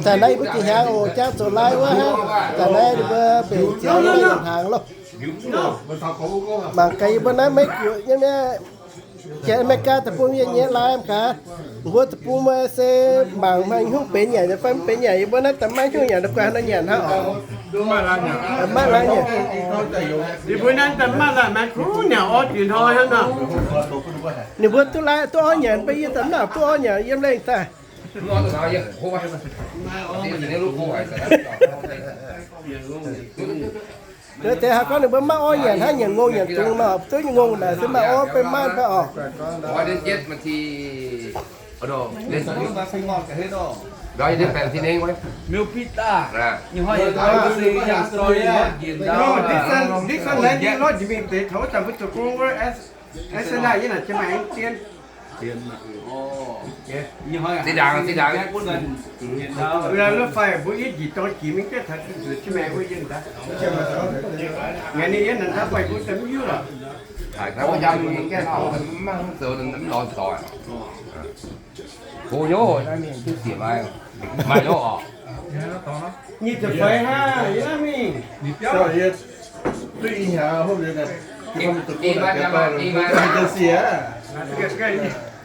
Daaih naaiv yie mbuo jiex hnyangx oc, jangv zoux live wuov hnangv. Daaih naaiv yie mbuo mbenc ziangx naaiv yietc hnaangx loh. Mangc gaax yie mbuo naaiv Meiv Guoqv nyei mienh, janx America deic-bung yie nyei live gaax. Mbuo deic-bung meih se mangc maaih hnyouv benx nyanc nyei fai mv benx nyanc, yie mbuo naaiv daaih maiv hnyouv nyanc, guai haaix nor nyanc hnangv oc. Maiv laaix nyanc. Yie mbuo naaiv daaih maiv laaix maengx kuv nyanc orv jiex hnoi hnangv nor. Ninh mbuo duqv laaix duqv orv nyanc, mv baac yie daaih mv nangc duqv orv nyanc, yiem lengh daaih. Deix haaix gorngv ninh mbuo maiv orv nyanc hnangv, nyanc ngongh nyanc dungz nor, duqv ngongh naaic se maaih orv fai maiv fai oc. This one, this one landing loh, jiex mingh deix taux wuov zanc mbuo zoux gong wuov, S S N I yie naaic jiex maaih aengx dien. Zinh ndaangc, zinh ndaangc. Wuov fai mbuo yie njiec dorng jiex mingh jienv taux zuqc jiex maengx wuov yie daaih. Ngaengc ninh yie naaic ndau fai mbuo daaih mv hiuv lorqc. Mv zoux mv lorz zoih. Go nyei, naaiv mingh duqv siec maaih, maaih nyei oc. Nyic ziepc feix hnangv, yie naaiv mingh. Duqv i hnyangx hopv liuz naaic, i maaih, i maaih, i maaih, i maaih, i maaih,